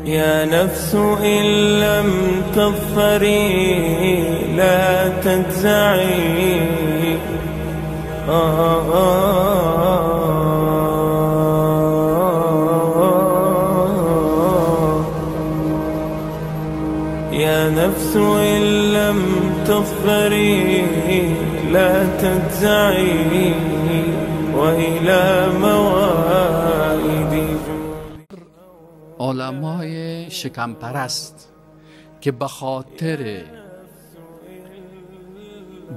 يا نفس إن لم تظفري لا تجزعي. يا نفس إن لم تظفري لا تجزعي وإلى موائد. علمای شکمپرست که به خاطر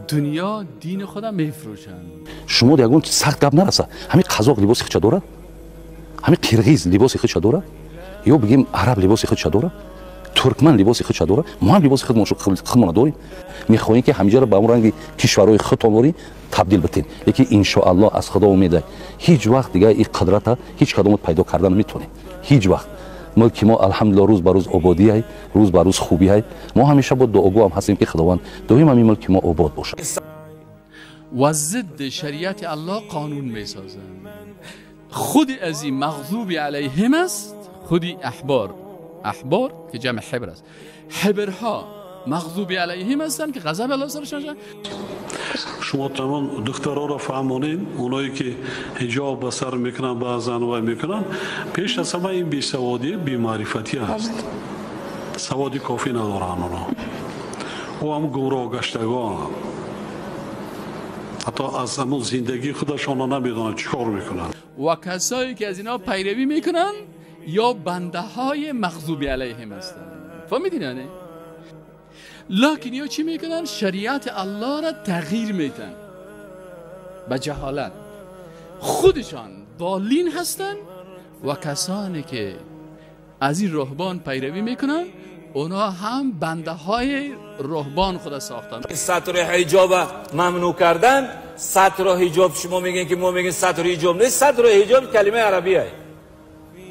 دنیا دین خودم میفروشند. شما دیگه سخت گپ نرسه. همین قزاق لباس خودش داره، همین قرقیز لباس خودش داره، یا بگیم عرب لباس خودش داره، ترکمن لباس خودش داره، ما هم لباس خودمون داریم. میخوایم که همینجا رو به اون رنگ کشورهای خودمون تبدیل بتیم. یکی ان شاء الله از خدا امیده هیچ وقت دیگه این قدرت هیچ کدوم پیدا کردن نمیتونه. هیچ وقت. ملک ما الحمدلله روز به روز آبادی های، روز به روز خوبی های. ما همیشه با دعاگو هم هستیم که خداوند دائما این ملک ما آباد باشه. و ضد شریعت الله قانون میسازند. خود از این مغضوب علیهم است، خودی احبار، احبار که جمع حبر است، حبرها مغضوب علیهم هستند که غضب الله سرشان شد. شما تمام دخترها را فهمانین، اونایی که حجاب به سر میکنن بعضا وای میکنن، پیش از همه این بیسوادی بی‌معرفتی است. سوادی کافی ندارن اونا. او هم گمراه گشتگان، حتی از همون زندگی خودشان نمیدونن چیکار میکنن. و کسایی که از اینا پیروی میکنن یا بنده های مغضوب علیهم هستند. فهمیدین یعنی؟ لکن یا چی میکنن؟ شریعت الله را تغییر میتن به جهالت. خودشان ضالین هستند و کسانی که از این رهبان پیروی میکنن اونا هم بنده های رهبان خود ساختن. ستر حجاب ممنوع کردن، ستر حجاب شما میگین که ما میگین ستر حجاب نیست. ستر حجاب کلمه عربیه.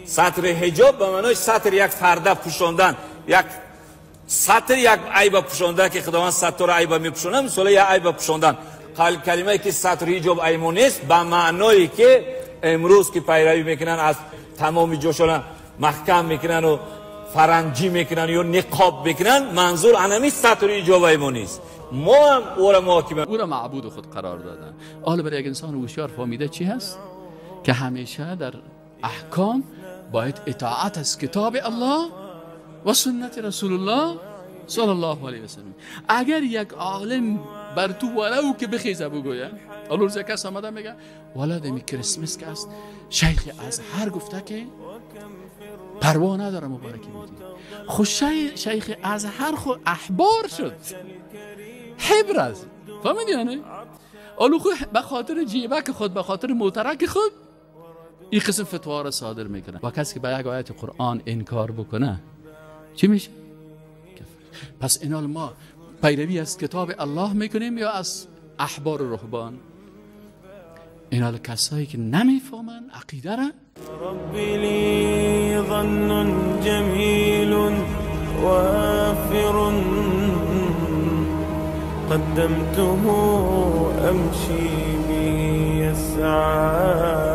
ستر حجاب به معنای ستر یک پرده پوشاندن، یک ستر یک عیب پوشاندن که خداوند ستر عیب میپوشونه، مثلا یک عیب پوشاندن. کلمه که ستر حجاب عیب نیست به معنایی که امروز که پیروی میکنن از تمام جاشون محکم میکنن و فرنجی میکنن یا نقاب میکنن، منظور انمی ستر حجاب عیب نیست. ما هم او را محاکمه، او را معبود خود قرار دادن. حالا برای یک انسان هوشیار فهمیده چی هست؟ که همیشه در احکام باید اطاعت از کتاب الله و سنت رسول الله صلی الله علیه و سلم. اگر یک عالم بر تو ولو که بخیزه بگویه، حالا روز کس آمده میگه والا دمی کریسمس که است، شیخ ازهر گفته که پروا نداره مبارکی میدی. خب شیخ ازهر خو احبار شد، حبر است. فهمیدی یعنی؟ حالا خو به خاطر جیبک خود، به خاطر موترک خود این قسم فتوا را صادر میکنه. و کسی که به یک آیت قرآن انکار بکنه چی میشه؟ پس اینال ما پیروی از کتاب الله میکنیم یا از احبار و رهبان؟ اینال کسایی که نمیفهمن عقیده را. ربی لی ظن جمیل وافر قدمته امشی به السعادة.